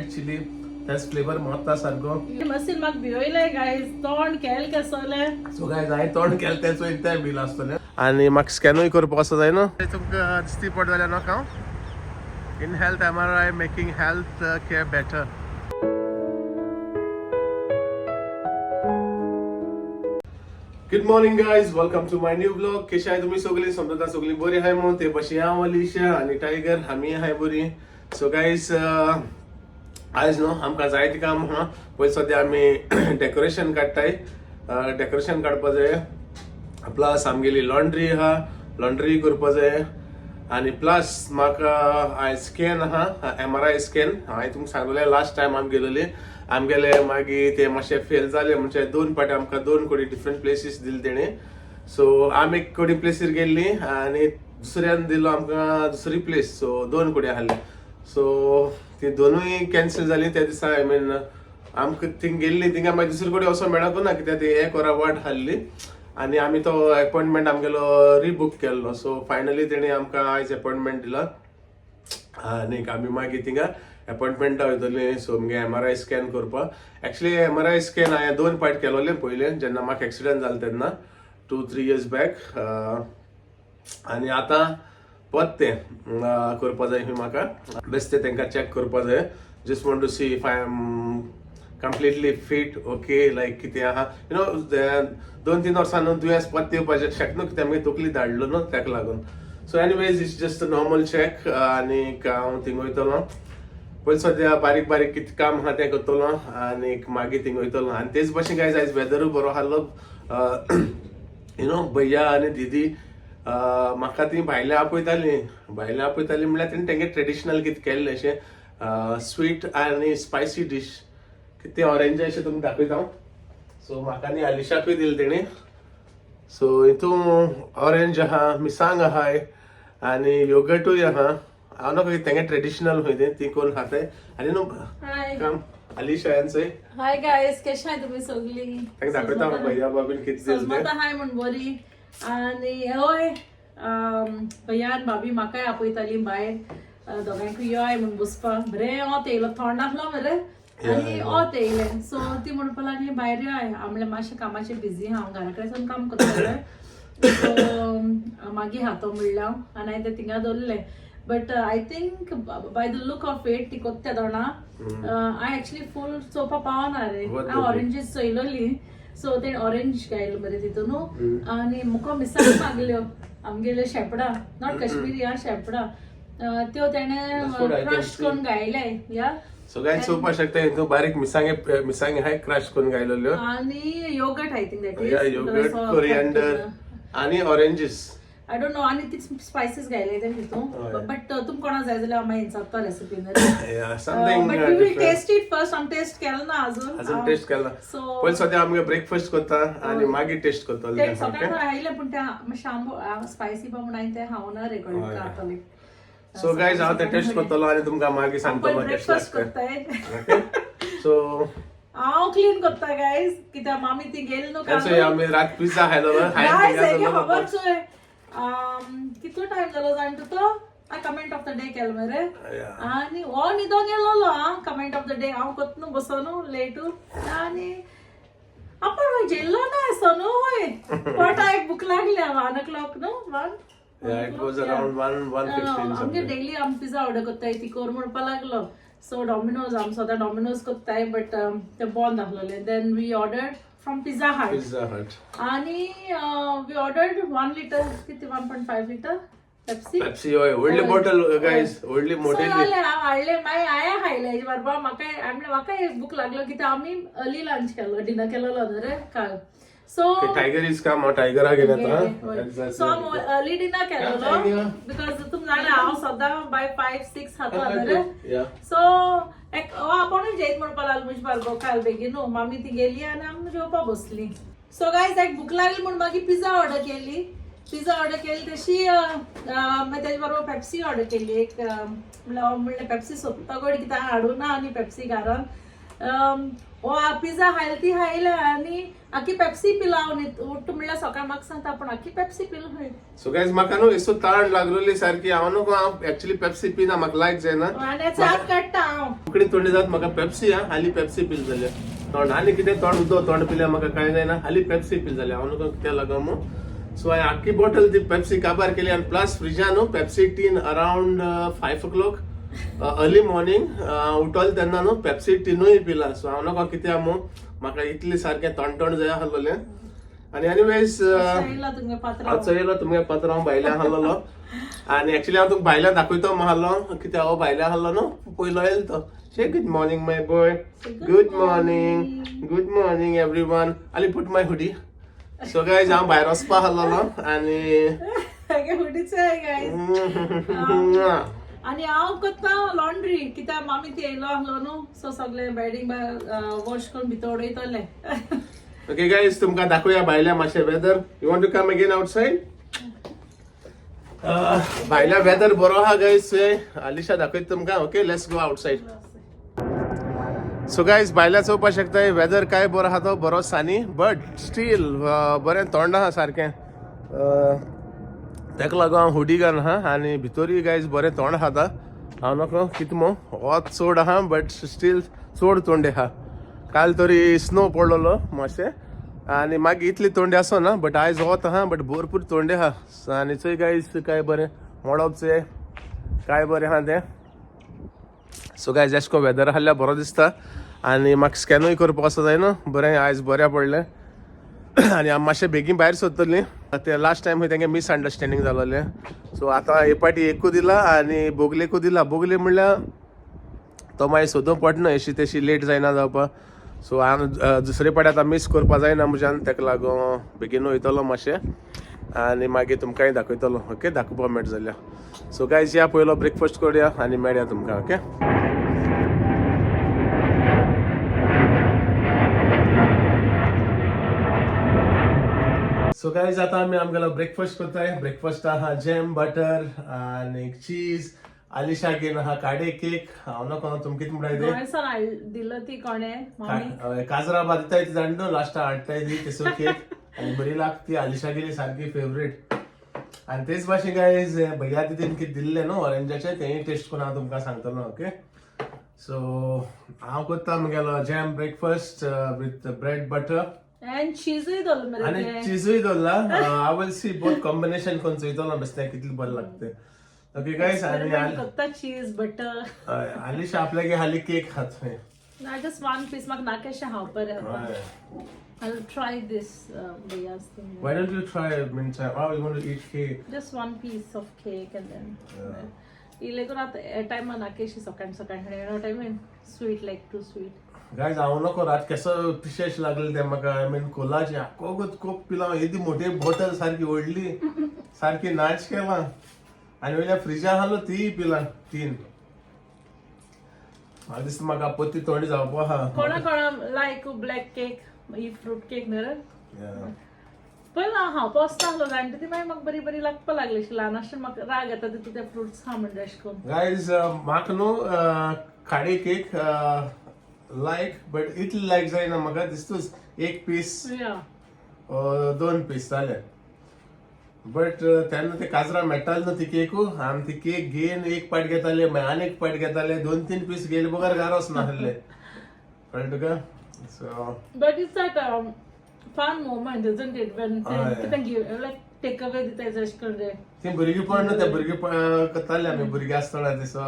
Red chilli तेच flavour मारता सारको. मसीन म्हाका भिवयले गायज, तोंड केल कसोले. सो गायज, हांवें तोंड केलें तें चोयन तें बील आसतलें आनी म्हाका स्कॅनूय करपाक आसा जाय न्हू. तुमकां दिसती पड जाल्यार नाका हांव in health MRI, making health care better. Good morning guys, welcome to my new vlog. कशी आहे तुम्ही सगळी? समजता सगळी बरी आहे म्हणून. ते पशी हांव, अलिशा आनी टायगर आमी हाय बरी. सो गायज, आयज न्हू आमकां जायते काम आहा. पयलीं सद्या आमी डेकोरेशन काडटाय, डेकोरेशन काडपा जाय, प्लस आमगेली लॉन्ड्री आहा, लॉन्ड्री करपा जाय आनी प्लस म्हाका आयज स्कॅन आहा, एमआरआय स्कॅन. हांवें तुमकां सांगलें लास्ट टायम आमी गेलेली, आमगेले मागीर ते मातशे फेल जाले. म्हणजे दोन पाटी आमकां दोन कोडी डिफरंट प्लेसीस दिले तेणी. सो आमी एक कोडी प्लेसीर गेल्ली आनी दुसऱ्यान दिलो आमकां दुसरी प्लेस. सो दोन कोडी आहले, सो ती दोनूय कॅन्सल जाली त्या दिसा. I mean, आमकां थिंग गेल्ली, थिंगा मागीर दुसरी कडेन वचोंक मेळकू ना, कित्याक ती एक वरां वाट आहली आनी आमी तो अपॉयंटमेंट आमगेलो रिबूक केल्लो. सो फायनली तेणी आमकां आयज अपॉयंटमेंट दिला आनी आमी मागीर थिंगा अपॉयंटमेंटा वयतली. सो मुगे एमआरआय स्कॅन करपाक. एक्चुली एमआरआय स्कॅन हांवें दोन पार्ट केलोले पयलें, जेन्ना म्हाका एक्सिडंट जालो तेन्ना, 2-3 इयर्स बॅक. आनी आतां परत तें करपा जाय म्हाका. बेश्टें तांकां चॅक करपा जाय, just want to see if I am completely fit, okay, like कितें आहा. You know, 2-3 वर्सां न्हू दुयेंस परत येवपाचें शकना, कित्याक मागीर तकली धाडलो न्हू ताका लागून. So anyways, it's just a normal check आनीक हांव थिंग वयतलो. पयलीं सद्या बारीक बारीक कितें काम आहा तें करतलो आनी मागीर थिंग वयतलो. आनी तेच भशेन गायज, आयज वेदरूय बरो आहलो. You know, भैया आनी दिदी म्हाका ती भायले आपयताली. भायले आपयताली म्हणल्यार तेणी तेंगे ट्रेडिशनल कितें केल्लें अशें स्वीट आनी स्पायसी डीश कितें ऑरेंज अशें तुमकां दाखयता हांव. सो म्हाका आनी आलिशाकूय दिलें तेणी. सो हितून ऑरेंज आहा, मिरसांग आहाय आनी योगर्टूय आहा. हांव न्हू तेंगे ट्रेडिशनल खंय तें ती करून खाताय. आनी न्हू हाय. काम आलिशा यांचय. हाय गायज, कशी आहे तुम्ही सगळी? तांकां दाखयता हांव भैया बाबीन कितें दिलें तें. सजमता हाय म्हण बरी. आनी हय, भैया आनी भाभी म्हाकाय आपयताली भायर, दोगांयकूय योय म्हण बसपाक. बरें वत येयलो, थंड आसलो मरे आनी वत येयलें. सो ती म्हणपा लागली भायर योय. हांव म्हणलें मातशें कामाचें बिजी, हांव घरा कडेन सावन काम करतालें, सो मागीर हातो म्हणलें हांव. आनी हांवें तें थिंगा दवरलें. But I think by the look of it ती कोत्या दोणा हांवें एक्चुली फूल चोवपा पावना रे. What हांव the oranges चोयलोली. सो ते ऑरेंज गायलो मरे तितून आनी मुको मिरसांग मागल्यो, आमगेल्यो शेपडा, not Kashmiri हा, शेपडा. त्यो तेणे That's what I can crush see. करून गायले या. सो गायज, चोवपाक शकता, हितून बारीक मिरसांगे मिरसांगे हाय क्रश करून गायलेल्यो. आनी yogurt, I think that या is yogurt, coriander आनी oranges. I don't know. आनी ती स्पायसीस गायले ते तितून. बट तुम कोणा जाय जाल्यार हांव मागीर विचारता recipe. Something but we will taste it first. आमी टेस्ट केलो ना अजून. अजून टेस्ट केला. सो पयलीं सद्या आमगे ब्रेकफास्ट करता आनी मागीर टेस्ट करतले. ते सकाळ आयले, पूण ते मातशें आंबो स्पायसी पा म्हणून हांवें ते खावना रे, कळटा जातलें. सो गायज, हांव ते टेस्ट करतलो आनी तुमकां मागीर सांगतलो कशें ब्रेकफास्ट लागता. करताय. ओके, सो हांव क्लीन करता गायज, कित्याक मामी ती गेली न्हू. आनी आमी रात पिझ्झा खायलो. गायज, हेगे खबर चोय, कितलो टायम जालो जाण तूं तो हांवें कमेंट ऑफ the day केलो मरे आनी हो न्हिदोन गेलोलो. आं, कमेंट ऑफ the day हांव कोत्तू बसोन लेटू आनी आपण खंय जेल्लो ना असो न्हू. हय, पोटा एक भूक लागल्या. 1 o'clock न्हू, 1. Yeah, it was around 1, 1:15. आमगे डेली आमी पिझ्झा ऑर्डर करताय, ती कर म्हणपा लागलो. सो डॉमिनोज, आमी सदां डॉमिनोज करताय, बट ते बंद आसलेले. Then we order from Pizza Hut. Pizza Hut. आणि we ordered 1 litre, किती, 1.5 litre Pepsi. Pepsi, हय, व्हडली बॉटल गायज, व्हडली सो मोठेली. जालें, हांव हाडलें, मागीर हांवें खायलें हेजे बरोबर. म्हाका म्हणल्यार म्हाका एक भूक लागलो, कित्याक आमी अर्ली लंच केल्लो, डिनर केलेलो न्हू रे काल. सो टायगर is काम, टायगरा घेवन येता. सो आमी अर्ली डिनर केलेलो because तुम जाणा हांव सदां बाय 5-6 खाता न्हू रे. सो एक हो आपूणूय जेयत म्हणपा लागलो म्हजे बारबो काल बेगीन न्हू. मामी ती गेली आनी आमी जेवपा बसली. सो गायज, एक भूक लागली म्हूण मागीर पिझ्झा ऑर्डर केली. पिझ्झा ऑर्डर केली तशी मागीर तेजे बरोबर पेप्सी ऑर्डर केली एक. म्हणल्यार म्हणलें पेप्सी सोदता गड, कित्याक हाडूं ना आनी पेप्सी घरान. हो पिझ्झा खायला ती खायला आनी आखी पेप्सी पिला हांव न्ही उठ म्हणल्यार सकाळ म्हाका सांगता पूण आखी पेप्सी पिला खंय. सो गायज, म्हाका न्हू एसो ताण लागलेली सारकी. हांव न्हू, हांव एक्चुअली पेप्सी पिना, म्हाका लायक जायना. आनी चार काडटा हांव. कोंकणी तोंडी जात म्हाका पेप्सी. हा, हाली पेप्सी पिल जाल्या तोंड आनी कितें तोंड उदक तोंड पिल्यार म्हाका कांय जायना. हाली पेप्सी पिल जाल्या, हांव न्हू कित्याक लागो मू. सो हांवें आख्खी बॉटल ती पेप्सी काबार केली आनी प्लस फ्रिजा न्हू Pepsi tin around 5 o'clock early morning उठोल तेन्ना न्हू पेप्सी टिनूय पिला. सो हांव नको कित्याक मू, म्हाका इतली सारकें तोंड तोंड जाय आहलोलें. आनी एनिवेज, येयला तुमगे पात्रांव. हांव चोयलो तुमगे पात्रांव भायल्या आहलोलो आनी एक्चुअली हांव तुका भायल्यान दाखयतो आहलो, कित्याक हो भायल्या आहलो न्हू पयलो येयलो तो. Say good morning, my boy. Good morning. Good morning, everyone. Ali, put my hoodie. So guys, हांव भायर वचपा आहलोलो आनी हुडीच गायज. आनी हांव करता लॉन्ड्री, कित्याक मामी ती येयलो आहलो न्हू, सो सगळें बेडींग वॉश करून भितर उडयतलें. ओके गायज, तुमकां दाखोवया भायल्या मातशें weather. You want to come again outside? भायल्या वेदर बरो आहा गायज. आलिशा दाखयता तुमकां. Okay, let's go outside. So guys, भायल्या चोवपाक शकताय वेदर काय बरो आहा तो, बरो सानी, बट स्टील बरें थोंड आहा सारकें. ताका लागून हांव हुडी घालून आहा आनी भितरूय गायज बरें थोंड आहा. आतां हांव नको कितें मो, वत चड आहा बट स्टील चड थोंडे आहा. काल तरी स्नो पडलेलो मातशें आनी मागीर इतली थंडी आसना, बट आयज वत आहा, बट भरपूर थंडी आहा. आनी चोय गायज, काय बरें मळब चोय, काय बरें आहा तें. सो गायज, एशे को वेदर आहल्यार बरो दिसता आनी म्हाका स्कॅनूय करपाक आसा जाय न्हू. बरें आयज बऱ्या पडलें आनी आमी मातशें बेगीन भायर सोदतलीं. ते लास्ट टायम खंय तेंगे मिसअंडरस्टँडींग जालोलें. सो आतां हे पाटी एकू दिला आनी बोगलेकू दिला. बोगले म्हणल्यार तो मागीर सोदूंक पडना, एशी तेशी लेट जायना जावपा. सो हांव दुसरे पाटी आतां मीस करपा जायना म्हज्यान. ताका लागून बेगीन वयतलो मातशें आनी मागीर तुमकांय दाखयतलो. ओके, दाखोवपा मेळटा जाल्यार. सो गायज, या पयलो ब्रेकफास्ट करुया आनी मेळया तुमकां. ओके. सो गायज, आता आमी आमगेलो ब्रेकफास्ट करताय. ब्रेकफास्ट आहा जॅम, बटर आनी चीज. आलिशा घेवन आहा काडे केक. हांव नको, तुमकां कितें म्हणटाय ते. गोंयसान दिलो ती कोणे मामी. काजरा बादताय ती जाण लास्टा हाडटाय ती तेसो केक आनी बरी लागती. आलिशा गेली सारकी फेवरेट. आनी तेच भाशेन गायज, भैया दिदीन कितें दिल्लें न्हू ऑरेंजाचें, तेंय टेस्ट करून हांव तुमकां सांगतलो. ओके, सो हांव करता म्हगेलो jam breakfast with bread, butter. And चीजूय दवरलो मरे. आणि ते चीजूय दवरला. I will see both combination करून चोयतलो बेश्टें कितलें बरें लागते. ओके गायज, आनी Experiment करता चीज बटर. आलिशा आपल्यागे हाली केक खात खंय. ना, जस्ट वन पीस, म्हाका नाकेशें खावपा रे. हय. I will try this भैया's thing. Why don't you try meantime? Oh, you want to eat cake? Just one piece of cake and then. इल्लें करून आतां टायमा नाकेशी सकाळ सकाळ, you know what I mean? Sweet, like too sweet. Guys, हांव नको रात केसो पिशेश लागले ते म्हाका. I mean, कोलाचे आख्खो कोक पिला, येदी मोठी बॉटल सारकी व्हडली सारकी नाच केला आनी वयल्या फ्रिजा आहलो तीय पिला तीन. म्हाका दिसता म्हाका पोती थोडी जावपा आहा. कोणा कोणा लायक ब्लॅक केक, ही फ्रूट केक न्हय रे? Yeah. पयलीं हांव खावपा वचता आसलो जाणटे, ती मागीर म्हाका बरी बरी लागपा लागली. अशी ल्हान आसतना म्हाका राग येता तितू ते फ्रुट्स खा म्हणजे अशें करून. गायज, म्हाका न्हू खाडी केक लायक, बट इतली लायक जायना म्हाका. दिसतूच एक पीस, दोन पीस जाले. बट तेन्ना ते काजरा मेळटाले न्हू ती केकू, आमी ती केक घेवन एक पाट घेताले, मागीर आनी एक पाट घेताले. दोन तीन पीस घेयले बगर घरा वचनासले, कळ्ळें तुका? So But it's that fun moment, isn't it? When हय. कितें give, like take away दिता अशें करून रे. ती भुरगेपण न्हू, ते भुरगे करताले आमी भुरगे आसतना ते. सो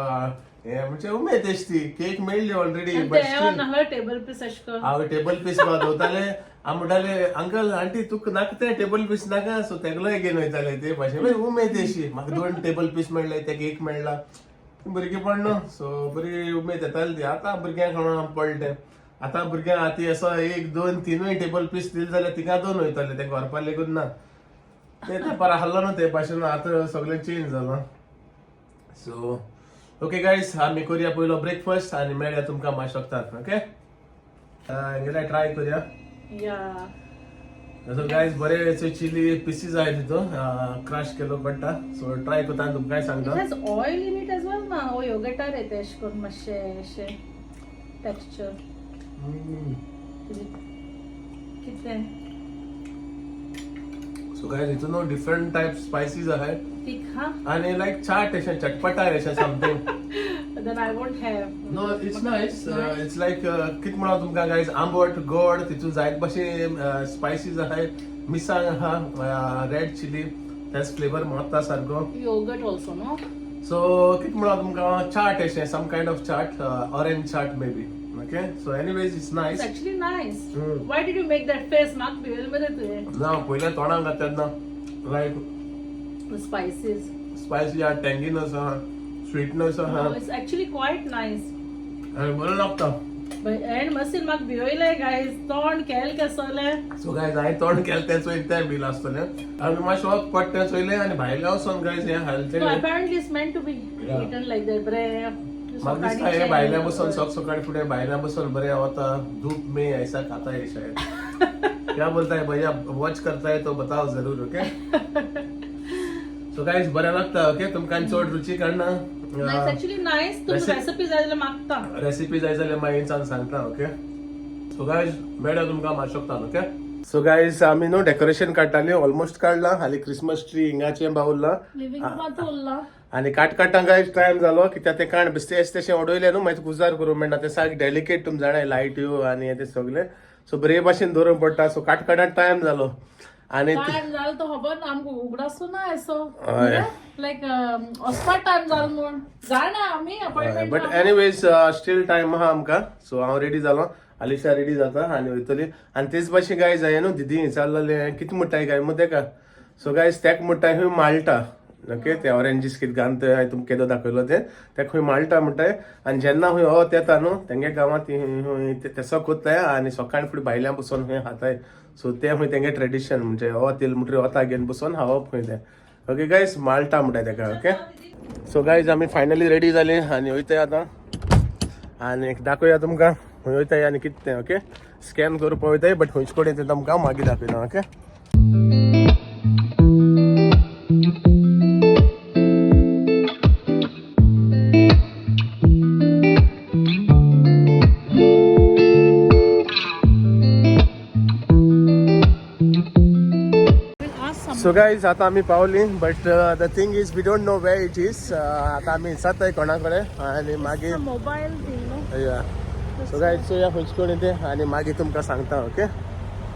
हे म्हणजे उमेद अशी ती केक मेळ्ळी ऑलरेडी. आनी बट ते नासलो टेबल पीस अशें करून. हांव टेबल पीस दवरताले. हांव म्हणटाले, अंकल आंटी, तुका नाका ते टेबल पीस नाका. सो तेगलोय घेवन वयताले. ते भाशेन मागीर उमेद अशी, म्हाका दोन टेबल पीस मेळ्ळे, तेका एक मेळ्ळा. भुरगेपण न्हू, सो बरी उमेद येताली ती. आतां भुरग्यांक कोणा पडलें तें. आतां भुरग्यांक आतां असो एक दोन तिनूय टेबल पीस दिले जाल्यार तिका दोन वयताले, तें व्हरपा लेगून ना. ते ते पर आहलो न्हू ते भाशेन आतां सगळें चेंज जालां. सो ओके गायज, आमी करुया पयलो ब्रेकफास्ट आनी मेळया तुमकां मातशें वखदान. ओके, हेंगेले ट्राय करुया. या. सो गायज, बरे चिली पिसीस आहाय तितून, क्रश केलो पडटा. सो ट्राय करता आनी तुमकांय It सांगता. has oil in it as well ना? ओ योगर्टार येता अशें करून मातशें अशें टेक्स्चर. कितें? सो गायज, हितून न्हू डिफरंट टायप स्पायसीस आहाय. तिखा. आनी लायक चाट अशें, चटपटा अशें something. Then I won't have. No, it's nice. It's like कित म्हणा तुमकां गायज, आंबट गोड, तितून जायत भाशेन स्पायसीस आहाय, मिरसांग आहा, रेड चिली, तेच फ्लेवर मारता सारको. Yogurt also, no? सो कित म्हणा तुमकां, चाट अशें, some kind of chaat, orange chaat maybe. Okay, so anyways, it's it's nice. Actually nice. Why did you make that face? म्हाका भियल मरे तुवें. ना, पयलें तोंडाक घातता तेन्ना लायक The spices. Spicy आहा, टँगीनस आहा, स्वीटनस आहा. No, it's actually quite nice. आनी बरें लागता. But and मसीन म्हाका भिवयलें गायज, तोंड केल कसलें. सो गायज, हांवें तोंड केलें तें चोयलें, तें बील आसतलें आनी मातशें वक पडटा तें चोयलें आनी भायलें वचोन गायज हें खालें No, तें. Apparently it's meant to be eaten like that. बरें. म्हाका दिसता हे भायल्या बसून सक सकाळी फुडें भायल्या बसून बरें वता, धूप में ऐसा खाता है शायद. क्या बोलता है भैया, वॉच करता है तो बताओ जरूर. ओके, सो गायज, बरें लागता. ओके, तुमकां चड रुची काडना. It's actually nice. तुमकां रेसिपी जाय जाल्यार मागता. रेसिपी जाय जाल्यार मागीर इंसान सांगता. ओके, सो गायज, मेळ्या तुमकां मातशें. ओके, सो गायज, आमी न्हू डेकोरेशन काडटाली, ऑलमोस्ट काडला. हाली क्रिसमस ट्री हिंगाचें बावला. लिव्हिंग रुमांत उरला. आनी काट काडटा गायज टायम जालो, कित्याक तें काण बेश्टें अशें तशें उडयलें न्हू, मागीर कुजार करूंक मेळना. तें सारकें डेलिकेट, तुम जाणाय, लायट्यो आनी हें तें सगळें, सो बरे भाशेन दवरूंक पडटा. सो काट काडटा टायम जालो आनी टायम जालो तो खबर ना आमकां, उगडासू ना असो. हय. लायक वचपा टायम जालो म्हूण जाणा आमी appointment. But anyways, steel time आहा आमकां. सो हांव रेडी जालो, आलिशा रेडी जाता आनी वयतली. आनी तेच भाशेन गायज, हांवें न्हू दिदी विचारलेलें कितें म्हणटाय काय मग तेका. सो गायज, तेका म्हणटाय खंय माल्टा. ओके, ते ऑरेंजीस कितें घालून ते हांवें तुमकां केदो दाखयलो तें, तेका खंय माल्टा म्हणटाय. आनी जेन्ना खंय वत येता न्हू, तेंगे गांवांत ती तेसो कोत्ताय आनी सकाळी फुडें भायल्यान बसून खंय खाताय. सो तें खंय तेंगे ट्रेडिशन, म्हणजे वत येयलें म्हणटरीर वता घेवन बसून खावप खंय तें. ओके गायज, माल्टा म्हणटाय तेका. ओके, सो गायज, आमी फायनली रेडी जाली आनी वयताय आतां आनी दाखोवया तुमकां खंय वयताय आनी कितें तें. ओके, स्कॅन करपा वयताय, बट खंयचे कडेन तें तुमकां मागीर दाखयता. Okay, so guys, आता आमी पावली, but the thing is we don't know where it is. आतां आमी विचारताय कोणा कडेन आनी मागीर मोबायल thing न्हू. या, सो गायज, चोया खंयचे कडेन तें आनी मागीर तुमकां सांगता. ओके,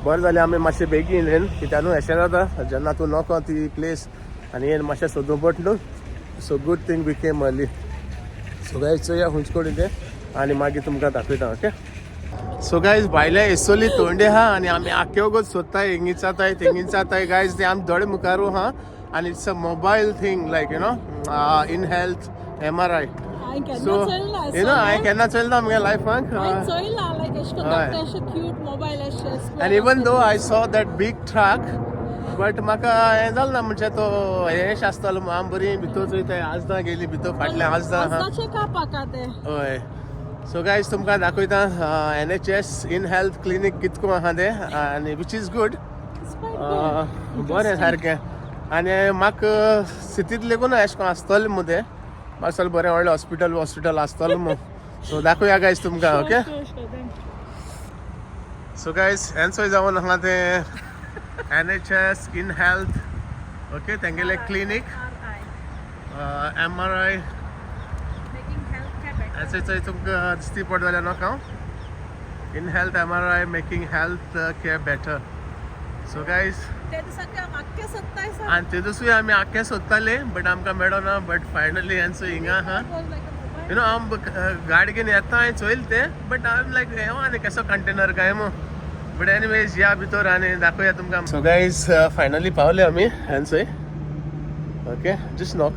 बरें जालें आमी मातशें बेगीन येयन, कित्याक न्हू अशें जाता जेन्ना तूं नको ती प्लेस आनी येयन मातशें सोदूं पडटा न्हू. So good thing we came early. So guys, चोया खंयचे कडेन तें आनी मागीर तुमकां दाखयता. ओके, सो गायज, भायल्या एसोली तोंडे आहा आनी आमी आख्खे वगत सोदताय, हिंगी जाताय, थिंगी जाताय. गायज, ते आमी दोळे मुखारू आहा आनी it's a mobile thing, like in health MRI. हांवें केन्ना सो चोयला. You know, हांवें केन्ना चोयला मुगे लायफांक. हांवें चोयला, लायक अशें करून हय. धाकटें अशें क्यूट मोबायल अशें. And even though I saw that big truck, but म्हाका हें जालें ना, म्हणजे तो हें आसतालो, आमी बरी भितर चोयताय, आजदां गेली भितर, फाटल्यान आजदां आहा. आजदाचे कापाक तें. हय, सो गायज, तुमकां दाखयता NHS in health clinic कितको आहा तें आनी which is good. It's quite good. बरें सारकें. आनी म्हाका सिटींत लेगून अशें करून आसतलें मु तें, म्हाका सगळें बरें व्हडलें हॉस्पिटल हॉस्पिटल आसतलें मु. सो दाखोवया गायज तुमकां. Okay. Sure, sure, thank you. So guys, एन्सोय जावन आहा तें NHS in health. Okay, तेंगेलें clinic. RI. MRI. Making healthcare better. अशें चोय तुमकां दिसती पडटा जाल्यार नाका, in health MRI, making health care better. So guys, ते दिसा आख्खे सोदताय. आनी ते दिसूय आमी आख्खे सोदताले, बट आमकां मेळना. बट फायनली हेंचो हिंगा आहा. You know, हांव गाडी घेवन येता, हांवें चोयलें तें, बट हांव लायक हें आनी कसो कंटेनर काय मू. बट एनिवेज, या भितर आनी दाखोवया तुमकां. सो गायज, फायनली पावले आमी हेंचोय. ओके, जस्ट नॉक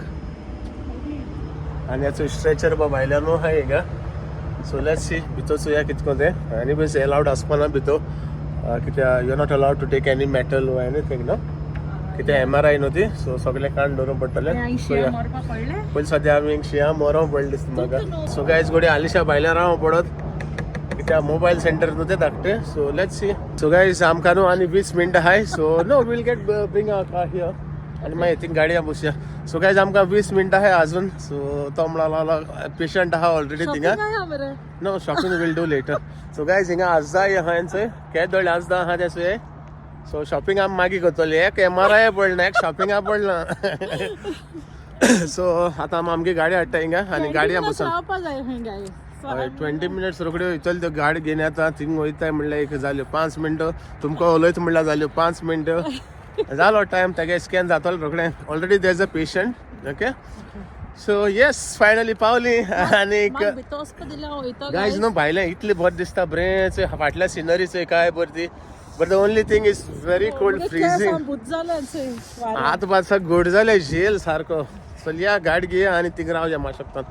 आनी हाचो स्ट्रेचर बा भायल्यान न्हू आहा हिंगा. सो let's see, भितर चोया कितको तें. एनिवेज, एलावड आसपाना भितर, कित्याक you are not allowed to take any metal or anything न्हू, कित्याक एमआरआय न्हू ती. सो सगळें काण दवरूंक पडटलें. सो या. मरपा पडलें. पयलीं सद्या आमी शिंया मरोंक पडलें दिसता म्हाका. सो गायज, घोडये आलिशा भायल्यान राव पडत, कित्याक मोबायल सेंटर न्हू तें धाकटें. So let's see. So guys, आमकां न्हू आनी 20 मिनटां आहाय. So no, we'll get bring our car here. आनी मागीर थिंग गाडया बसया. सो गायज, आमकां 20 मिनटां आहाय अजून. सो तो म्हणला पेशंट आहा ऑलरेडी थिंगा. शॉपिंग आहा मरे. No, shopping we'll do later. So guys, हिंगा आजदा आहा चोय, केदोळ दोळे आजदा आहा ते चोय. सो शॉपिंग आमी मागीर करतले. एक एमआरआय पडना, एक शॉपिंगा पडना. सो आतां आमी आमगे गाडी हाडटा हिंगा आनी गाडया बसून रावपा जाय खंय गायज. हय, 20 मिनट्स रोखड्यो वयतले त्यो गाडी घेवन येता. थिंग वयताय म्हणल्यार एक जाल्यो 5 मिनटां, तुमकां उलयता म्हणल्यार जाल्यो 5 मिनटां, जालो टायम. तेगे स्कॅन जातलो रोखडें. Already there is a patient. Okay, so yes, finally पावली आनी म्हाका भितर वचपा दिल्या वयतो. गायज न्हू, भायलें इतलें बरें दिसता बरें, फाटल्या सिनरीचें काय बरी ती. But the only thing is very cold, freezing. भूत जालें. हात पासा गोड जाले, झेल सारको. चल या, गाडी घेया आनी थिंग रावया मातशें.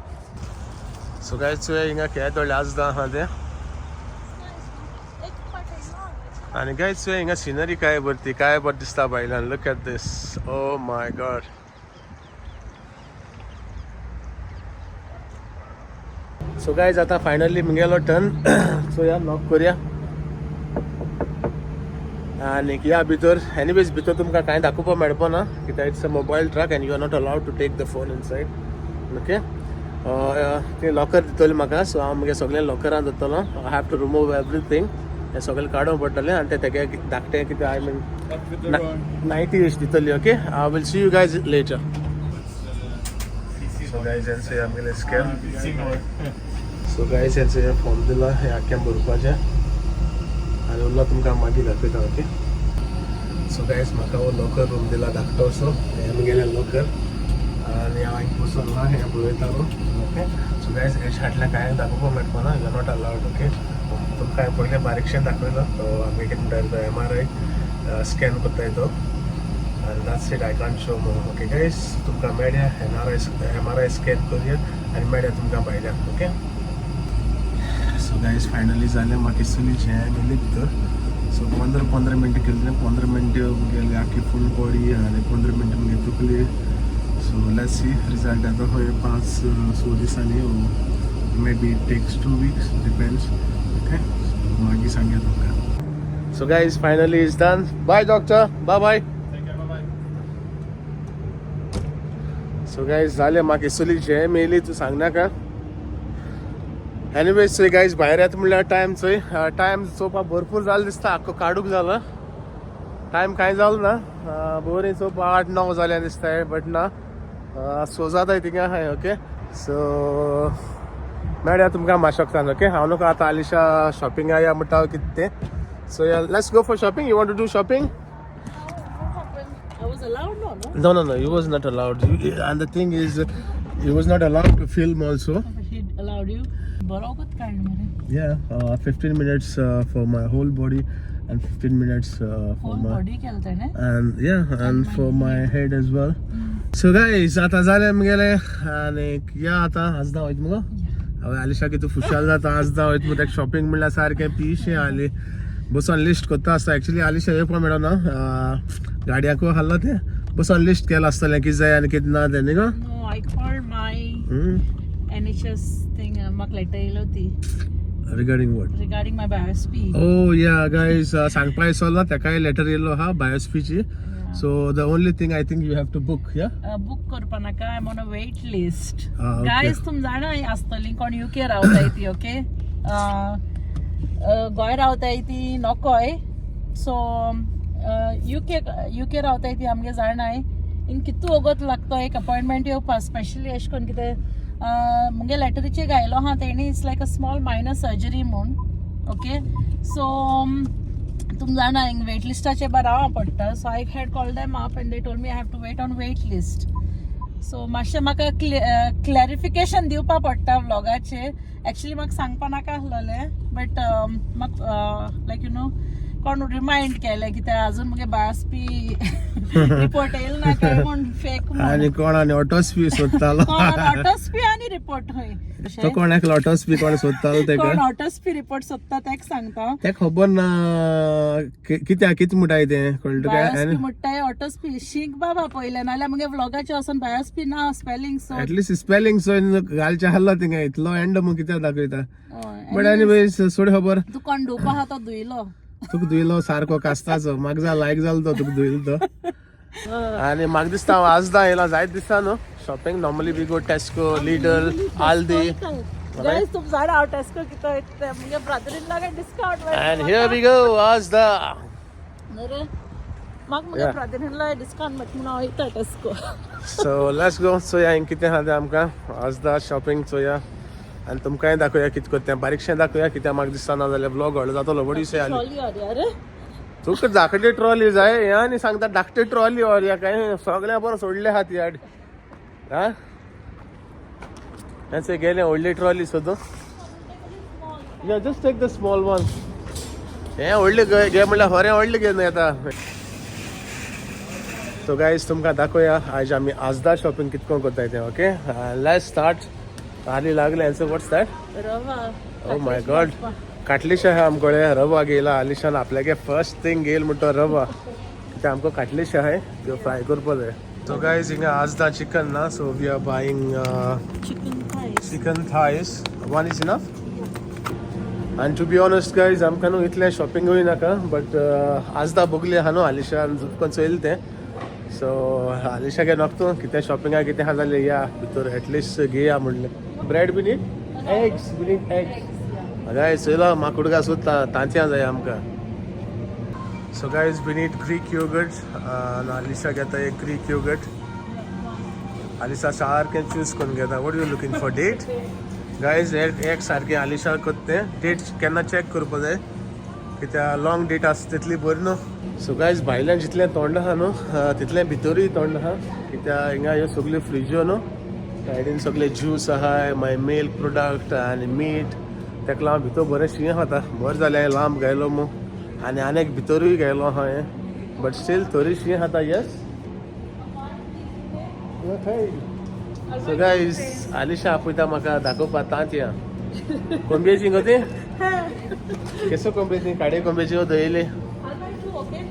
सो गायज, चोया हिंगा केदोळे आजदा आहा ते. आनी गायज चोया हिंगा सिनरी काय बरी ती, काय बरें दिसता भायल्यान. Look at this, oh my God. So guys, आता फायनली मुगेलो टर्न. सो या, नॉक करूया आनी या भितर. एनिवेज, भितर तुमकां कांय दाखोवपाक मेळपा ना, कित्याक it's a mobile truck and you are not allowed to take the phone inside, okay? ते लॉकर दितले म्हाका, सो हांव मुगे सगळें लॉकरान दवरतलो. I have to remove everything. हें सगळें काडूंक पडटलें आनी तें तेगे धाकटें कितें, I mean Up with the wrong. Nighty अशी दितली. Okay, I will see you guys later. So guys, हेंचे आमगेले स्कॅन. सो गायज, हेंचे हें फॉर्म दिलां, हें आख्खें भरपाचें आनी उरला तुमकां मागीर दाखयता. ओके, सो गायज, म्हाका हो लॉकर रूम दिला धाकटो. सो हें म्हगेलें लॉकर आनी हांव एक बसून ना हें पळयतालो. ओके, सो गायज, हें फाटल्यान कांय दाखोवपाक मेळपा ना, you are not allowed, okay? तुमकां हांवें पयलें बारीकशें दाखयलो. तो आमी कितें म्हणटा, एमआरआय स्कॅन करताय तो, आनी that's it. I can't show more. Okay guys, तुमकां मेळया. एनआरआय एमआरआय स्कॅन करुया आनी मेळया तुमकां भायल्यान. ओके, सो गायज, फायनली जालें. म्हाका सुली जें गेली भितर. सो 15 15 मिनटां केली. 15 मिनटां गेली आख्खी फूल बॉडी आनी 15 मिनटां मुगे तकली. सो let's see, result येता खंय 5-6 दिसांनी. Maybe it takes 2 weeks, depends. Okay, so मागीर सांगया तुमकां. So guys, finally is done. Bye doctor, bye bye. Take care, bye bye. So guys, जालें. म्हाका इसोली जेम येयली, तूं सांगनाका. एनिवेज, चोय गायज, भायर येता म्हणल्यार टायम चोय. टायम चोवपाक भरपूर जालें दिसता. आख्खो काडूक जालो टायम, कांय जालो ना. बरीं चोवपा 8-9 जालें दिसता, बट ना, सो जाता थिंगा आहाय. ओके, सो मेळया तुमकां माशोकतान. ओके, हांव न्हू आतां आलिशा शॉपिंगा या म्हणटा कितें तें. So yeah, let's go for shopping. You want to do shopping? I was allowed, no, no? No, you was not allowed. And the thing is, you was not allowed to film also. He allowed you. बरोबर काडलें मरे. Yeah, 15 minutes for my whole body and 15 minutes for whole my body केलं तेणे. And yeah, and for my head as well. So guys, आता जालें मुगेलें आनी या, आतां आजदा वयता मुगो. हांवें आलिशा कितें फुशाल जाता. आजदा वयता मुगो. ताका शॉपिंग म्हणल्यार सारकें पिशें. आली बसून लिस्ट करता आसता. एक्चुली आलिशा येवपा मेळना, गाडयांकूय हाडलो तें. बसून लिस्ट केलां आसतलें कितें जाय आनी कितें ना तें न्ही गो. No, I called my NHS thing. म्हाका लेटर येयलो ती. Regarding what? Regarding my biopsy. Oh yeah guys, सांगपा विसरलो, तेकाय लेटर येयल्लो आहा बायोस्पीची. So the only thing, I think you have to book, yeah. Book करपा नाका, I am on a wait list. Ah, okay. Guys, तुम जाणा आसतली कोण युके रावताय ती. ओके, गोंय रावताय ती नकोय. सो युके रावताय ती आमगे जाणाय इन कितू वगत लागतो एक अपॉयंटमेंट येवपा, स्पेशली अशें करून कितें मुगे लेटरीचेर घायलो आहा तेणी, it's like a small minor surgery म्हूण. ओके, सो तुम जाणा हिंग वेट लिस्टाचे बा रावपा पडटा. So I had call them up and they told me I have to wait on wait list. So मातशें म्हाका क्लॅरिफिकेशन दिवपा पडटा व्लॉगाचेर. एक्चुली म्हाका सांगपा नाका आसलेलें, बट म्हाका लायक you know कोण रिमायंड केलें कित्याक अजून मुगे बायोप्सी रिपोर्ट येयल ना काय म्हूण फेक. आनी कोण आनी ऑटोस्पी सोदतालो. कोण ऑटोस्पी आनी रिपोर्ट हय. तो कोण एकलो ऑटोस्पी कोण सोदतालो तेका. कोण ऑटोस्पी रिपोर्ट सोदता तेका सांगता. तेका खबर ना कित्याक कितें म्हणटाय तें कळटा काय. बायोस्पी म्हणटाय ऑटोस्पी. शीक बाबा पयलें, नाल्यार मुगे व्लॉगाचेर वचोन बायोस्पी ना spelling so. At least spelling so घालचें आहलो थिंगा. इतलो एंड मग कित्याक दाखयता? बट एनिवेज, सोड खबर. तूं कोण धुवपा आहा तो धुयलो. तुका धुयलो सारको कास्ताचो. म्हाका जालो लायक जालो तो तुका धुयलो तो. आनी म्हाका दिसता हांव आजदां येयला जायत दिसता न्हू shopping. Normally we go Tesco, Lidl, Aldi. Guys, तुम जाणा हांव टेस्को कितें वयता तें. मुगे brother in law discount. And here we go, Asda. न्हू म्हाका मुगे ब्रदर इन लॉ डिस्कावंट मेळटा म्हणून हांव वयता टेस्को. सो let's go, चोया हिंग कितें आहा तें आमकां आजदा शॉपिंग चोया आनी तुमकांय दाखोवया कितें करता तें बारीकशें दाखोवया कित्याक म्हाका दिसता ना जाल्यार ब्लॉग व्हडलो जातलो. बडी आली ट्रॉली व्हरया रे. तुका धाकटी ट्रॉली जाय हे आनी सांगता धाकटी ट्रॉली व्हरया काय सगळ्या बरो सोडले आहा ती हाड. हा हेंचे गेले व्हडली ट्रॉली सोदूं. Yeah, just take the small one. हें व्हडलें घे म्हणल्यार खरें व्हडलें घेवन येता. सो गायज तुमकां दाखोवया आयज आमी आजदा शॉपिंग कितको करताय तें. Okay, let's start. हाली लागले हेंचो. What's that? Rava. O my God, काटलीश आहा आमकडे. रवा घेयला आलिशान आपल्यागे. फर्स्ट थिंग घेयल म्हणटा रवा, कित्याक आमकां काटलीश आहाय त्यो फ्राय करपा जाय. सो गायज हिंगा आजदा चिकन ना, so we are buying chicken thighs. Chicken thighs. One is enough. आनी टू बी ऑनेस्ट गायज, आमकां न्हू इतलें शॉपिंगूय नाका, बट आजदा बगली आहा न्हू आलिशान जुपकोन चोयल तें. सो आलिशागे नकतो कितें शॉपिंगाक कितें आहा जाल्यार या भितर एटलिस्ट घेया म्हणलें. Bread we need, eggs we need, eggs. Guys चोयला माकुडगा सोदता तांतयां जाय आमकां. So guys, we need Greek yogurt. Alisha घेता एक ग्रीक योगर्ट. आलिशा सारकें चूज करून घेता. What you looking for? Date? Guys, एक सारकें आलिशा करता तें. डेट केन्ना चॅक करपा जाय कित्याक लॉंग डेट आसता तितली बरी न्हू. सो गायज भायल्यान जितलें थोंड आहा न्हू तितलें भितरूय थोंड आहा, कित्याक हिंगा ह्यो सगल्यो फ्रिज्यो न्हू, सायडीन सगळे ज्यूस आहाय, मागीर मिल्क प्रोडक्ट आनी मीट. तेका लागून भितर बरें शीं खाता. बरें जालें हांवें लांब गायलो मू आनी आनीक भितरूय गेलो आहा हांवें, बट स्टील तरी शीं खाता. येस. सो गायज आलिशा आपयता म्हाका दाखोवपा तांतयां. कोंबयेची गो ती? केसो कोंबयेची? काडे कोंबयेची वो दयले? Okay.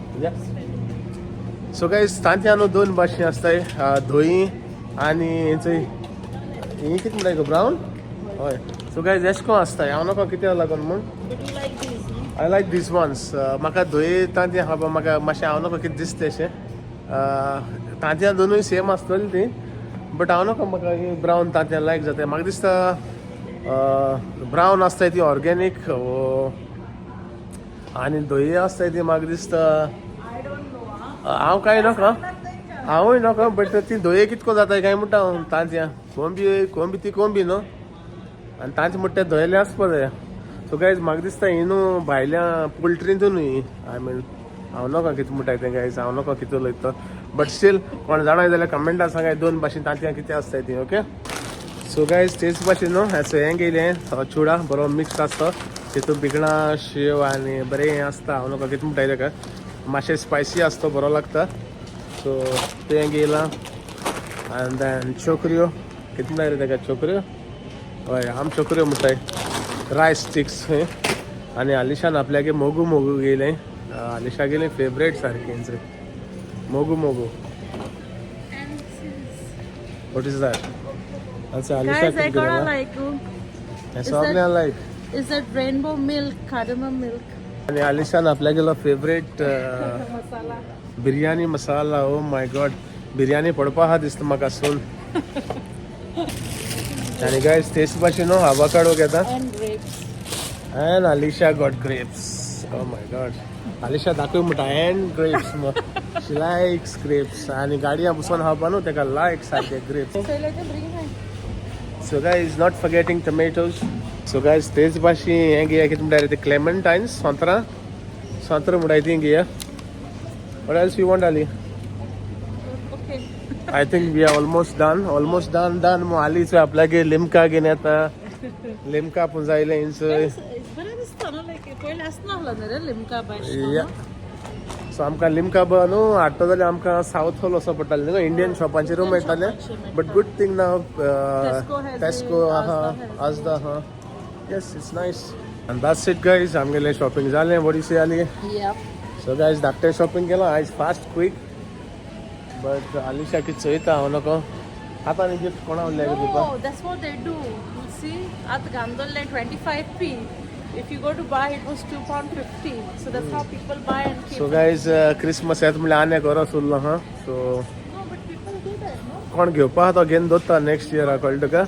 So guys तांतयां न्हू दोन भाशेन आसताय, धंय आनी हेंचय ही कितें म्हणटाय गो, ब्रावन. हय. सो गायज एशें कोन आसताय, हांव नाका कित्याक लागून म्हूण. But you like these, no? I like these ones. म्हाका धंय तांतयां खावपाक म्हाका मातशें हांव नाका कितें दिसता अशें. तांतयां दोनूय सेम आसतलीं ती, बट हांव नाका म्हाका ही ब्रावन तांतयां लायक जाता. म्हाका दिसता ब्रावन आसताय ती ऑर्गेनीक आनी धंय आसताय ती म्हाका दिसता. I don't know. Huh? हांव कांय नाका, हांवूय नाका, बट ती धंय कितको जाता काय म्हणटा हांव. तांतयां कोंबी कोंबी ती कोंबी न्हू, आनी तांचे म्हणटा ते धंयले आसपा जाय. सो गायज म्हाका दिसता ही न्हू भायल्या पोल्ट्रींतून न्हू. I mean हांव नाका कितें म्हणटाय तें गायज, हांव नाका कितें उलयता, बट स्टील कोण जाणा जाल्यार कमेंटान सांगाय दोन भाशेन तांतयां कितें आसताय ती. ओके, सो गायज तेच भाशेन न्हू हें हें गेलें चुडा बरो मिक्स आसता, तितून भिकणां शेव आनी बरें हें आसता. हांव नाका कितें म्हणटाय तेका, मातशें स्पायसी आसता, बरो लागता. सो तें घेयलां. आनी देन चोकऱ्यो, कितें म्हणटाय रे तेका, चोकऱ्यो? हय, आम चोकऱ्यो म्हणटाय, रायस स्टिक्स खंय. आनी आलिशान आपल्यागे मोगू मोगू घेयलें. आलिशा गेलें फेवरेट सारकें मोगू मोगू. And this is What is that? अच्छा, Alisha. Guys, I gotta like you. हें सगळें लायक. Is that rainbow milk, cardamom milk? आनी आलिशान आपल्या गेलो favourite Masala. Biryani masala. Oh my God, biryani पडपा आहा दिसता म्हाका सून. आनी गायज तेच भाशेन न्हू आवाकाडो घेता. And grapes. And Alisha got grapes. Oh my God. Alisha दाखय म्हणटा and grapes. She likes grapes. आनी गाडयां बसून खावपा न्हू तेका लायक सारके grapes. So let them bring my. So guys, not forgetting tomatoes. So guys, तेच भाशेन हें घेया, कितें म्हणटा रे ते, क्लेमेंटायन्स, सोंत्रां, सोंत्रां म्हणटाय ती घेया. What else you want, Ali? Okay. I think we are almost done. Almost done, done. मग आलीच आपल्यागे लिमका घेवन येता. लिमका पुंजायले इंच. बरें दिसता न्हू, लायक पयलीं आसना आहलो न्हू रे लिमका बाय. या, सो आमकां लिमका ब न्हू हाडटा जाल्यार आमकां सावथ हॉल वचो पडटालें न्हू, इंडियन शॉपांचेरूय मेळटालें, बट गुड थिंग ना Tesco has Tesco it, आहा, Asda has it. आजदा आहा. Yes, it's nice. आनी that's it guys, आमगेलें शॉपिंग जालें. What you say, Ali? Yep. So guys, धाकटें शॉपिंग केलां आयज, फास्ट क्वीक, बट आलिशा कितें चोयता हांव नको. आतां आनी गिफ्ट कोणा उरल्या गो दिवपा? No, that's what they do. You see, at Gandolne 25p. If you go to buy, it was £2.50. So that's how people buy and keep. So guys Christmas येत म्हणल्यार आनी एक वरस उरलो हा so No, but people do that, no? कोण घेवपा आहा तो घेवन दवरता नेक्स्ट इयरा कळटा तुका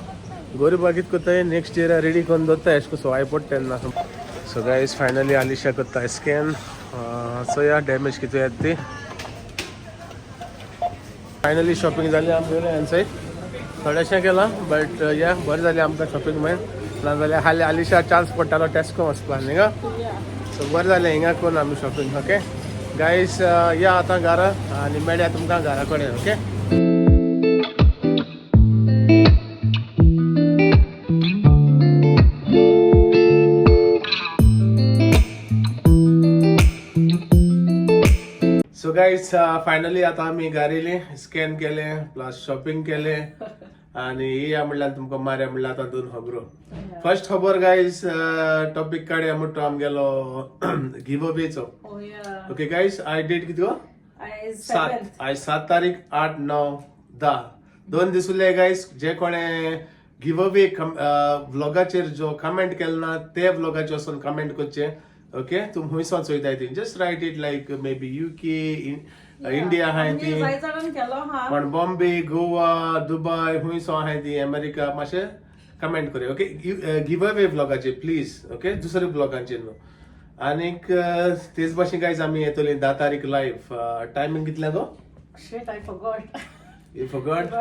गोरिबा कितें करताय नेक्स्ट इयरा रेडी करून दवरता एशें करून सवाय पडटा तेन्ना. सो गायज फायनली आलिशा करता स्कॅन. चोया डॅमेज कितें येता ती. फायनली शॉपिंग जाली आमगेलें हेंचय थोडेशें केलां बट या बरें जालें आमकां शॉपिंग मेळ नाजाल्यार हाली आलिशा चान्स पडटालो टॅस्को वचपा न्ही गो. Yeah. सो बरें जालें हिंगा करून आमी शॉपिंग. ओके गायज या आतां घरा आनी मेळया तुमकां घरा कडेन. ओके. सो गायज फायनली आतां आमी घरा येयली स्कॅन केलें प्लस शॉपिंग केलें आनी येया म्हणल्यार तुमकां मारया म्हणल्यार आतां दोन खबरो. फर्स्ट खबर गायज टॉपीक काडया म्हणटा तो आमगेलो give अवेचो. Oh yeah. Okay guys I date कितें गो? I सात seventh. आयज 7 तारीख 8 9 10 2 दीस उरले गायज. जे कोणे गिव अवे व्लॉगाचेर जो कमेंट केलो ना ते व्लॉगाचेर वचून कमेंट करचे. ओके तुमी हुंयसान चोयताय ती just write it like maybe UK India आहाय आमगे ती जाय जाणान केलो हा. पण बॉम्बे गोवा दुबय हुंयसो आहाय ती अमेरिका मातशें कमेंट करूया. ओके गिव अवे व्लॉगाचेर प्लीज. ओके दुसरे व्लॉगांचेर न्हू. आनीक तेच भाशेन गायज आमी येतली 10 तारीख लायव्ह. टायमींग कितल्या गो? Shit, I forgot. You forgot?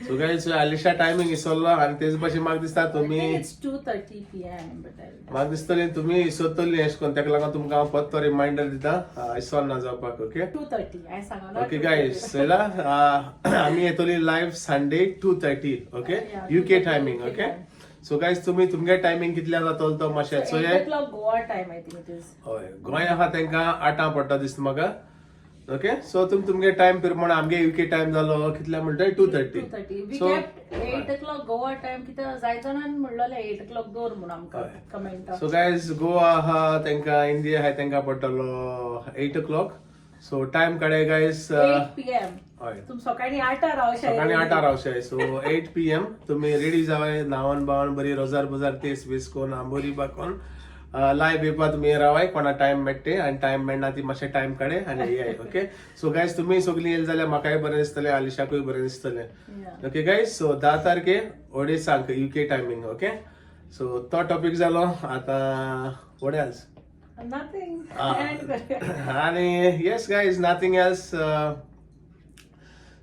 So guys Alisha timing इसरलो आनी तेच भाशेन म्हाका दिसता I think तुमी it's 2:30 p.m. But I. म्हाका दिसतलें तुमी इसरतली अशें करून तेका लागून तुमकां हांव परतो रिमायंडर दिता इसर ना जावपाक. ओके 2:30. I सांगला. ओके गायज चला आमी येतली live Sunday 2:30. Okay Yeah, UK 2:30 timing. UK okay time. So guys तुमी तुमगे टायमींग कितल्या जातलो तो मातशें So चोया. 8 o'clock Goa time, I think it is. हय गोंय आहा तांकां 8 पडटा दिसता म्हाका. ओके सो तुमी तुमगे टायम प्रमाणे आमगे युके टायम जालो कितल्या म्हणटा 2:30. 2:30. We So- kept 8 o'clock Goa time. कित्याक जाय जाणान म्हणलेलें 8 o'clock दवर म्हणून आमकां हय. कमेंट. सो गायज गोवा आहा तांकां इंडिया आहा तांकां पडटलो 8 o'clock. सो टायम काडे गायज. 8 p.m. हय तुम सकाळी 8 रावशे. सकाळी 8 रावशे. सो 8 PM तुमी रेडी जावाय न्हावन बावन बरी रोजार बजार तेस बीस कोन आंबोरी बाकोन लायव्ह येवपा तुमी रावाय कोणा टायम मेळटे आनी टायम मेळना ती मातशें टायम काडे आनी येयाय. ओके सो गायज तुमी सगळीं येयले जाल्यार म्हाकाय बरें दिसतलें आलिशाकूय बरें दिसतलें. Yeah. Okay guys सो 10 तारखे 2:30 युके टायमींग. ओके सो तो टॉपीक जालो आतां what else? Nothing. Ah. End करूया. आनी येस गायज नथींग एल्स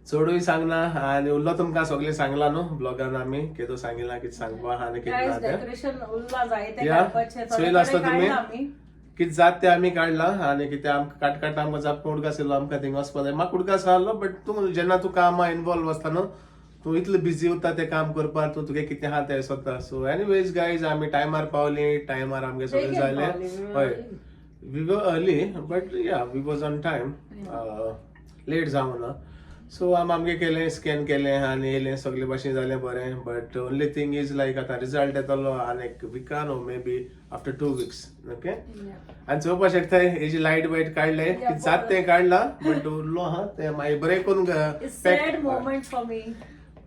चडूय सांगना आनी उरलो तुमकां सगळें सांगलां न्हू ब्लॉगान आमी कितें सांगिलां कितें सांगपा आहा आनी कितें Guys, ना तें डेकोरेशन उरला जाय ते Yeah. काडपाचें. थोडे चोयलां आसता थोडे तुमी? काडलां आमी. कितें जात तें आमी काडलां आनी कितें आमकां काट काट आमकां जाप उडगास येयलो आमकां थिंग वचपा जाय. म्हाका उडगास आहलो बट तूं जेन्ना तूं कामां इनवॉल्व आसता न्हू तूं इतलो बिजी उरता तें काम करपाक तूं तुगे कितें आहा तें सोदता. सो एनिवेज गायज आमी टायमार पावली टायमार आमगें सगळें बेगीन जालें. पावली, we were हय early. We were early but yeah we was on time late जावं ना. सो आमी आमगें केलें स्कॅन केलें आनी येयलें सगळे भाशेन जालें बरें but only thing is like आतां रिजल्ट येतलो आनी एक विकान maybe after 2 weeks. Okay Yeah. आनी चोवपा शकताय हेजी लायट वायट काडले Yeah, जात तें काडलां बट उरलो आहा तें मागीर बरें करून It's sad moment for me.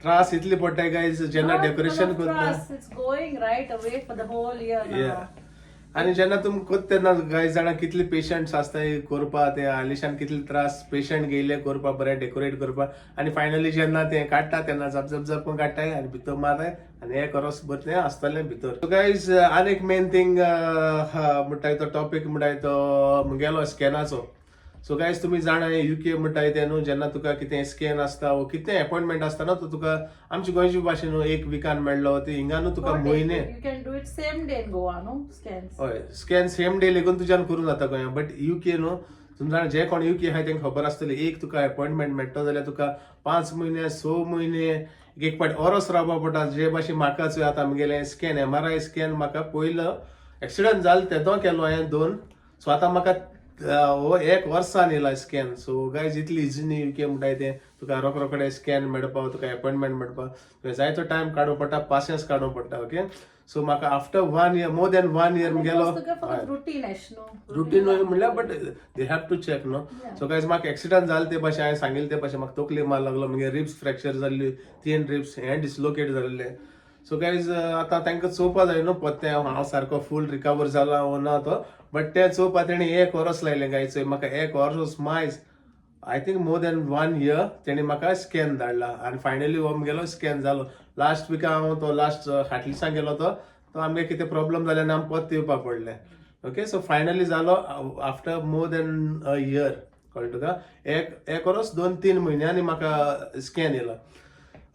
त्रास इतले पडटाय गायज जेन्ना Not decoration full of करता. त्रास. It's going right away for the whole year now. Yeah. आनी जेन्ना तुमी करता तेन्ना गायज जाणा कितले पेशंट्स आसताय करपा ते आलिशान कितले त्रास पेशंट घेयले करपा बरें डेकोरेट करपा आनी फायनली जेन्ना ते काडटा तेन्ना झप झप झप करून काडटाय आनी भितर मारताय आनी एक रोस बरें तें आसतलें भितर. सो गायज आनी एक मेन थींग म्हणटाय तो टॉपीक म्हणटाय तो मुगेलो स्कॅनाचो. सो गायज तुमी जाणा युके म्हणटाय तें न्हू जेन्ना तुका कितें स्कॅन आसता वो कितें अपॉयंटमेंट आसता न्हू तो तुका आमच्या गोंयच्या भाशेन न्हू एक विकान मेळ्ळो ती हिंगा न्हू तुका Not म्हयने. You can do it same day in Goa, no? Scans. हय स्कॅन सेम डे लेगून तुज्यान करूं जाता गोंया बट युके न्हू तुमी जाणा जे कोण युके आहाय तेंकां खबर आसतली एक तुका अपॉयंटमेंट मेळटलो जाल्यार तुका 5 म्हयने 6 म्हयने एक फावट ओरोस रावपा पडटा. जे भाशेन म्हाका चोय आतां आमगेलें स्कॅन MRI scan म्हाका पयलो एक्सिडंट जालो तेदो केलो हांवें 2. सो आतां म्हाका हो एक वर्सान येयला स्कॅन. सो गायज इतली इजी न्ही युके म्हणटाय तें तुका रोख रोखडे स्कॅन मेळपा तुका अपॉयंटमेंट मेळपा तुवें जायतो टायम काडूं पडटा पासियेंस काडूं पडटा. ओके सो म्हाका after 1 year more than 1 year मुगेलो तुका फकत रुटीन एश न्हू. रुटीन म्हणल्यार but they have to check न्हू. सो गायज म्हाका एक्सिडंट जालो ते भाशेन हांवें सांगिल्लें ते भाशेन म्हाका तकली मार लागलो मुगे रिब्स फ्रॅक्चर जाल्ली 3 रिब्स हें डिसलोकेट जाल्लें. सो गायज, आतां तांकां चोवपा जाय न्हू पत्ते हांव सारको फूल रिकवर जाला वो ना तो, बट ते चोवपा तेणी एक वरस लायलें गायज. चोय म्हाका एक वर्स मायज, I think more than one year तेणी म्हाका स्कॅन धाडला आनी फायनली हो म्हगेलो स्कॅन जालो. लास्ट विका हांव तो लास्ट फाटल्या दिसा गेलो तो तो आमगे कितें प्रॉब्लम जाले आनी आम परत येवपाक पडलें. ओके, सो फायनली जालो after more than a year. कळ्ळें तुका? एक एक वरस 2-3 म्हयन्यांनी म्हाका स्कॅन येयलो.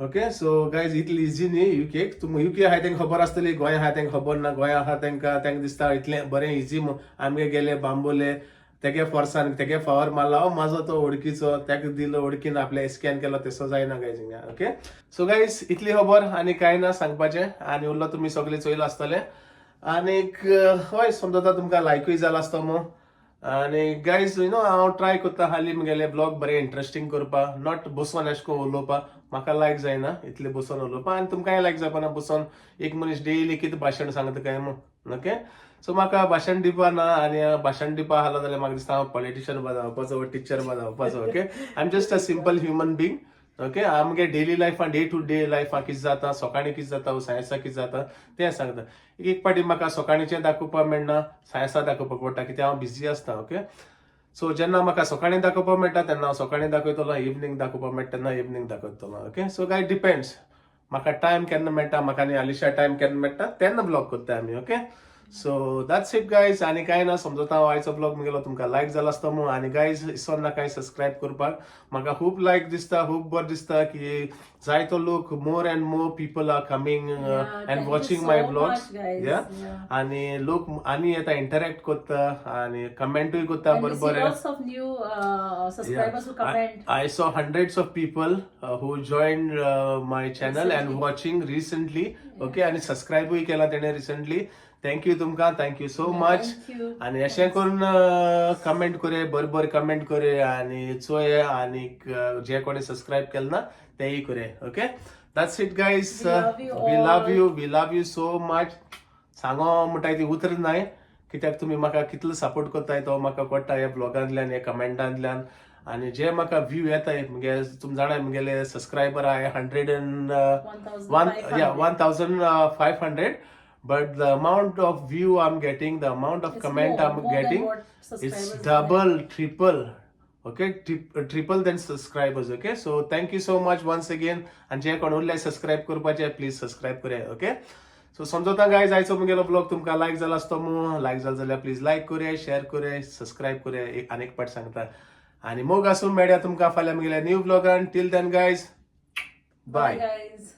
ओके, सो गायज, इतली इजी न्ही युकेक. तुम युके आहाय तांकां खबर आसतली, गोंय आहा तांकां खबर ना. गोंय आहा तांकां तांकां दिसता इतलें बरें इजी. आमगे गेले बांबोले तेगे फोर्सान तेगे फावर मारला, हो म्हाजो तो वळखीचो, ताका दिलो वळखीन आपले स्कॅन केलो, तसो जायना गायज हिंगा. ओके, सो गायज, इतली खबर आनी कांय ना सांगपाचें. आनी उरलो तुमी सगळे चोयलो आसतले आनीक हय, समजता तुमकां लायकूय जाला आसतो मू. आनी गायज, you know, हांव ट्राय करता हालीं म्हगेले ब्लॉग बरे इंट्रस्टींग करपा, not बसोन एशें करून उलोवपा. म्हाका लायक जायना इतलें बसोन उलोवपा आनी तुमकांय लायक जावपाना बसोन एक मनीस डेली कितें भाशण सांगता काय म्हूण. ओके, सो म्हाका भाशण दिवपा ना आनी भाशण दिवपा आसलो जाल्यार म्हाका दिसता हांव पॉलिटिशियन बा जावपाचो, टिचर बा जावपाचो. Okay, I am just a simple human being. Okay, आमगे डेली लायफान, डे टू डे लायफान कितें जाता, सकाळीं कितें जाता, सांजेसा कितें जाता तें सांगता. एक एक पाटी म्हाका सकाळीचें दाखोवपाक मेळना, सांजेसा दाखोवपाक पडटा, कित्याक हांव बिजी आसता. ओके, सो जेन्ना म्हाका सकाळीं दाखोवपाक मेळटा तेन्ना हांव सकाळीं दाखयतलो, इवनींग दाखोवपाक मेळटा तेन्ना इवनींग दाखयतलो. ओके, सो काय डिपेंड्स म्हाका टायम केन्ना मेळटा, म्हाका आनी आलिशा टायम केन्ना मेळटा तेन्ना ब्लॉग करता आमी. Okay, so that's it guys, आनी कांय ना. समजता हांव आयचो ब्लॉग म्हगेलो तुमकां लायक जाला आसतो म्हूण. आनी गायज, इसोन ना कांय सबस्क्रायब करपाक. म्हाका खूब लायक दिसता, खूब बरें दिसता की जायतो लोक, more and more people are coming Yeah, and thank you watching so my vlogs. Much, guys. Yeah. आनी लोक आनी येता, इंटरॅक्ट करता आनी कमेंटूय करता. And we see बरोबर. Lots of new subscribers who comment. I saw hundreds of people who joined my channel and Recently. Watching recently. Okay, आणि सबस्क्राईबूय केला तेणे रिसेंटली. Thank you तुमकां, thank you so much. Thank you. आणि अशें करून comment करे, बरे बरे कमेंट करे आणि चोय आणि जे कोणी सबस्क्राईब केलं ना तेय करे. Okay, that's it guys. We love you we all. Love you, we love you so much. सांगो म्हणटाय ती उतर नाय, कित्याक तुमी म्हाका कितलो सपोर्ट करताय तो म्हाका कळटा ह्या ब्लॉगांतल्यान, ह्या कमेंटांतल्यान. आनी जे म्हाका व्यू येताय म्हगे, तुमी जाणाय म्हगेले सबस्क्रायबर आहाय hundred and one, yeah, 1,500. 1500, but the amount of view I'm getting, the amount of It's comment more, I'm more than getting, what it's subscribers are. Double, triple, okay, triple than subscribers. Okay, so thank you so much once again. आणि जे कोण उरले subscribe करपाचे, please subscribe करूया. Okay, so समजता guys, आयचो म्हगेलो blog तुमकां लायक जाला आसतो मू. लायक जालो जाल्यार प्लीज लायक करूया, शेअर करूया, सबस्क्राईब करूया. एक आनी एक पाट सांगता आणि मोग आसून मेळया तुमकां फाल्यां म्हगेल्या new ब्लॉगान. Till then guys, bye. Bye, guys.